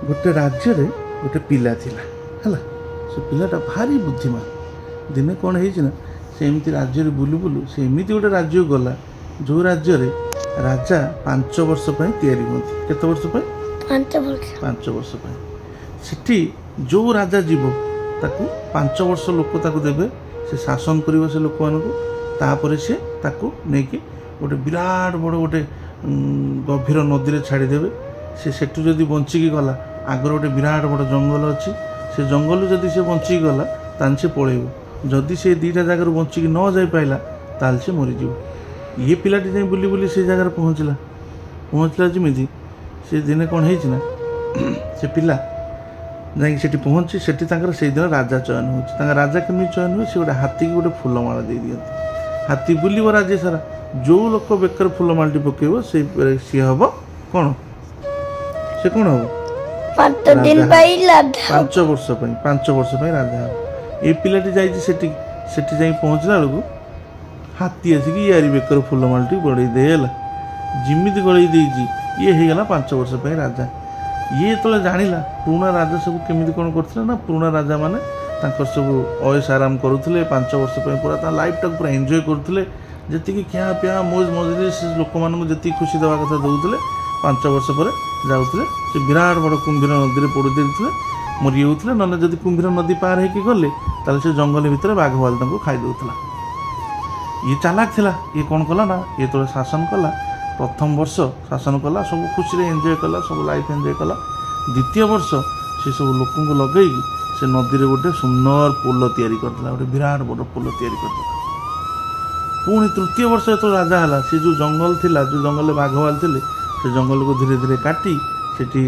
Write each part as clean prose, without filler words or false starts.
ଗୋଟେ ରାଜ୍ୟରେ ଗୋଟେ ପିଲା ଥିଲା, ହେଲା। ସେ ପିଲାଟା ଭାରି ବୁଦ୍ଧିମାନ। ଦିନେ କ'ଣ ହେଇଛି ନା, ସେ ଏମିତି ରାଜ୍ୟରେ ବୁଲୁ ବୁଲୁ ସେ ଏମିତି ଗୋଟେ ରାଜ୍ୟକୁ ଗଲା ଯେଉଁ ରାଜ୍ୟରେ ରାଜା 5 ବର୍ଷ ପାଇଁ ତିଆରି ହୁଅନ୍ତି। କେତେ ବର୍ଷ ପାଇଁ? 5 ବର୍ଷ। 5 ବର୍ଷ ପାଇଁ। ସେଠି ଯେଉଁ ରାଜା ଯିବ ତାକୁ 5 ବର୍ଷ ଲୋକ ତାକୁ ଦେବେ, ସେ ଶାସନ କରିବ ସେ ଲୋକମାନଙ୍କୁ। ତାପରେ ସେ ତାକୁ ନେଇକି ଗୋଟେ ବିରାଟ ବଡ଼ ଗୋଟେ ଗଭୀର ନଦୀରେ ଛାଡ଼ିଦେବେ। ସେ ସେଠୁ ଯଦି ବଞ୍ଚିକି ଗଲା, ଆଗରେ ଗୋଟେ ବିରାଟ ବଡ଼ ଜଙ୍ଗଲ ଅଛି, ସେ ଜଙ୍ଗଲରୁ ଯଦି ସେ ବଞ୍ଚିକି ଗଲା ତାହେଲେ ସେ ପଳେଇବ। ଯଦି ସେ 2ଟା ଜାଗାରୁ ବଞ୍ଚିକି ନ ଯାଇପାରିଲା ତାହେଲେ ସେ ମରିଯିବ। ଇଏ ପିଲାଟି ଯାଇ ବୁଲି ବୁଲି ସେ ଜାଗାରେ ପହଞ୍ଚିଲା। ପହଞ୍ଚିଲା ଯେମିତି, ସେ ଦିନେ କ'ଣ ହେଇଛି ନା, ସେ ପିଲା ଯାଇକି ସେଠି ପହଞ୍ଚି ସେଠି ତାଙ୍କର ସେଇଦିନ ରାଜା ଚୟନ ହେଉଛି। ତାଙ୍କ ରାଜା କେମିତି ଚୟନ ହୁଏ? ସେ ଗୋଟେ ହାତୀକି ଗୋଟେ ଫୁଲମାଳ ଦେଇ ଦିଅନ୍ତି। ହାତୀ ବୁଲିବ ରାଜ୍ୟ ସାରା, ଯେଉଁ ଲୋକ ବେକରେ ଫୁଲମାଳଟି ପକେଇବ ସେଇ ସିଏ ହେବ କ'ଣ? ସେ କ'ଣ ହେବ? 5 ଦିନ ପାଇଁ ରାଜା। 5 ବର୍ଷ ପାଇଁ, 5 ବର୍ଷ ପାଇଁ ରାଜା ହେବ। ଏ ପିଲାଟି ଯାଇଛି ସେଠି, ସେଠି ଯାଇ ପହଞ୍ଚିଲା ବେଳକୁ ହାତୀ ଆସିକି ୟାରି ବେକରେ ଫୁଲମାଳଟି ଗଳେଇ ଦେଲା। ଯେମିତି ଗଳେଇ ଦେଇଛି, ଇଏ ହେଇଗଲା 5 ବର୍ଷ ପାଇଁ ରାଜା। ଇଏ ଯେତେବେଳେ ଜାଣିଲା ପୁରୁଣା ରାଜା ସବୁ କେମିତି କ'ଣ କରୁଥିଲେ ନା, ପୁରୁଣା ରାଜାମାନେ ତାଙ୍କର ସବୁ ଅୟସ ଆରାମ କରୁଥିଲେ, 5 ବର୍ଷ ପାଇଁ ପୁରା ତା ଲାଇଫଟାକୁ ପୁରା ଏନ୍ଜୟ କରୁଥିଲେ। ଯେତିକି ଖିଆ ପିଆ ମୌଜ ମଜଲିସ, ଲୋକମାନଙ୍କୁ ଯେତିକି ଖୁସି ଦେବା କଥା ଦେଉଥିଲେ। 5 ବର୍ଷ ପରେ ଯାଉଥିଲେ, ସେ ବିରାଟ ବଡ଼ କୁମ୍ଭୀର ନଦୀରେ ପୋଡ଼ି ଦେଉଥିଲେ, ମରିଯାଉଥିଲେ। ନହେଲେ ଯଦି କୁମ୍ଭୀର ନଦୀ ପାର ହେଇକି ଗଲେ ତାହେଲେ ସେ ଜଙ୍ଗଲ ଭିତରେ ବାଘ ଭାଲୁ ତାଙ୍କୁ ଖାଇ ଦେଉଥିଲା। ଇଏ ଚାଲାକ ଥିଲା। ଇଏ କ'ଣ କଲା ନା, ଇଏ ଯେତେବେଳେ ଶାସନ କଲା, ପ୍ରଥମ ବର୍ଷ ଶାସନ କଲା, ସବୁ ଖୁସିରେ ଏନ୍ଜୟ କଲା, ସବୁ ଲାଇଫ୍ ଏନ୍ଜୟ କଲା। ଦ୍ୱିତୀୟ ବର୍ଷ ସେ ସବୁ ଲୋକଙ୍କୁ ଲଗେଇକି ସେ ନଦୀରେ ଗୋଟେ ସୁନ୍ଦର ପୋଲ ତିଆରି କରିଦେଲା, ଗୋଟେ ବିରାଟ ବଡ଼ ପୋଲ ତିଆରି କରିଦେଲା। ପୁଣି ତୃତୀୟ ବର୍ଷ ଯେତେବେଳେ ରାଜା ହେଲା, ସେ ଯେଉଁ ଜଙ୍ଗଲ ଥିଲା, ଯେଉଁ ଜଙ୍ଗଲରେ ବାଘ ଭାଲୁ ଥିଲେ, ସେ ଜଙ୍ଗଲକୁ ଧୀରେ ଧୀରେ କାଟି ସେଠି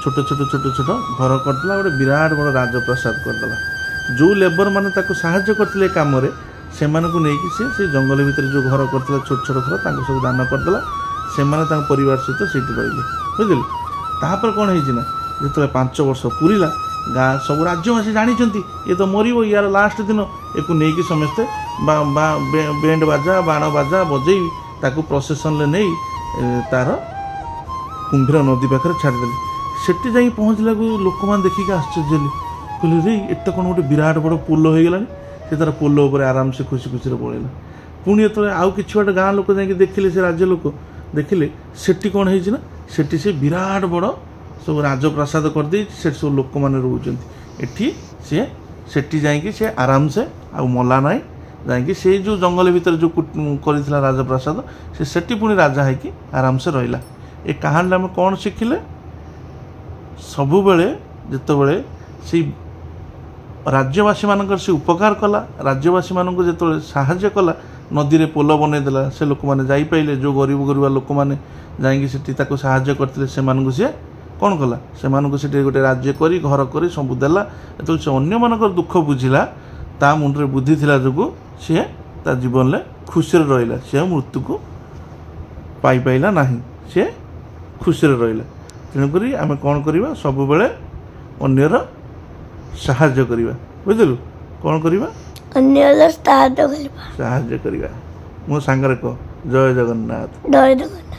ଛୋଟ ଛୋଟ ଛୋଟ ଛୋଟ ଘର କରିଦେଲା, ଗୋଟେ ବିରାଟ ବଡ଼ ରାଜପ୍ରାସାଦ କରିଦେଲା। ଯେଉଁ ଲେବର ମାନେ ତାକୁ ସାହାଯ୍ୟ କରିଥିଲେ ଏ କାମରେ, ସେମାନଙ୍କୁ ନେଇକି ସେ ସେ ଜଙ୍ଗଲ ଭିତରେ ଯେଉଁ ଘର କରିଥିଲା, ଛୋଟ ଛୋଟ ଘର, ତାଙ୍କୁ ସବୁ ଦାନ କରିଦେଲା। ସେମାନେ ତାଙ୍କ ପରିବାର ସହିତ ସେଇଠି ରହିଲେ, ବୁଝିଲେ। ତାପରେ କ'ଣ ହେଇଛି ନା, ଯେତେବେଳେ 5 ବର୍ଷ ପୁରିଲା, ଗାଁ ସବୁ ରାଜ୍ୟବାସୀ ଜାଣିଛନ୍ତି ଇଏ ତ ମରିବ, ୟାର ଲାଷ୍ଟ ଦିନ, ୟାକୁ ନେଇକି ସମସ୍ତେ ବେଣ୍ଡ ବାଜା ବାଣ ବାଜା ବଜେଇ ତାକୁ ପ୍ରସେସନରେ ନେଇ ତାର କୁମ୍ଭୀର ନଦୀ ପାଖରେ ଛାଡ଼ିଦେଲେ। ସେଠି ଯାଇକି ପହଞ୍ଚିଲାକୁ ଲୋକମାନେ ଦେଖିକି ଆଶ୍ଚର୍ଯ୍ୟ ହେଲେ, କହିଲେ ରେ ଏତେ କ'ଣ ଗୋଟେ ବିରାଟ ବଡ଼ ପୋଲ ହେଇଗଲାଣି। ସେ ତାର ପୋଲ ଉପରେ ଆରାମସେ ଖୁସି ଖୁସିରେ ପଳେଇଲା। ପୁଣି ଯେତେବେଳେ ଆଉ କିଛି ବାଟ ଗାଁ ଲୋକ ଯାଇକି ଦେଖିଲେ, ସେ ରାଜ୍ୟ ଲୋକ ଦେଖିଲେ, ସେଠି କ'ଣ ହେଇଛି ନା, ସେଠି ସେ ବିରାଟ ବଡ଼ ସବୁ ରାଜପ୍ରାସାଦ କରିଦେଇଛି, ସେଠି ସବୁ ଲୋକମାନେ ରହୁଛନ୍ତି। ଏଠି ସିଏ ସେଠି ଯାଇକି ସେ ଆରାମସେ ଆଉ ମଲା ନାହିଁ, ଯାଇକି ସେଇ ଯେଉଁ ଜଙ୍ଗଲ ଭିତରେ ଯେଉଁ କରିଥିଲା ରାଜପ୍ରାସାଦ, ସେ ସେଠି ପୁଣି ରାଜା ହେଇକି ଆରାମସେ ରହିଲା। ଏ କାହାଣୀରେ ଆମେ କ'ଣ ଶିଖିଲେ? ସବୁବେଳେ ଯେତେବେଳେ ସେଇ ରାଜ୍ୟବାସୀମାନଙ୍କର ସେ ଉପକାର କଲା, ରାଜ୍ୟବାସୀମାନଙ୍କୁ ଯେତେବେଳେ ସାହାଯ୍ୟ କଲା, ନଦୀରେ ପୋଲ ବନେଇଦେଲା, ସେ ଲୋକମାନେ ଯାଇପାରିଲେ। ଯେଉଁ ଗରିବ ଗରିବ ଲୋକମାନେ ଯାଇକି ସେଠି ତାକୁ ସାହାଯ୍ୟ କରିଥିଲେ, ସେମାନଙ୍କୁ ସିଏ କ'ଣ କଲା? ସେମାନଙ୍କୁ ସେଠି ଗୋଟେ ରାଜ୍ୟ କରି ଘର କରି ସବୁ ଦେଲା। ଯେତେବେଳେ ସେ ଅନ୍ୟମାନଙ୍କର ଦୁଃଖ ବୁଝିଲା, ତା ମୁଣ୍ଡରେ ବୁଦ୍ଧି ଥିଲା ଯୋଗୁଁ ସିଏ ତା ଜୀବନରେ ଖୁସିରେ ରହିଲା। ସିଏ ଆଉ ମୃତ୍ୟୁକୁ ପାଇପାରିଲା ନାହିଁ, ସିଏ ଖୁସିରେ ରହିଲା। ତେଣୁକରି ଆମେ କ'ଣ କରିବା? ସବୁବେଳେ ଅନ୍ୟର ସାହାଯ୍ୟ କରିବା, ବୁଝିଲୁ? କ'ଣ କରିବା? ଅନ୍ୟର ସାହାଯ୍ୟ କରିବା, ସାହାଯ୍ୟ କରିବା। ମୋ ସାଙ୍ଗରେ କହ, ଜୟ ଜଗନ୍ନାଥ। ଜୟ ଜଗନ୍ନାଥ।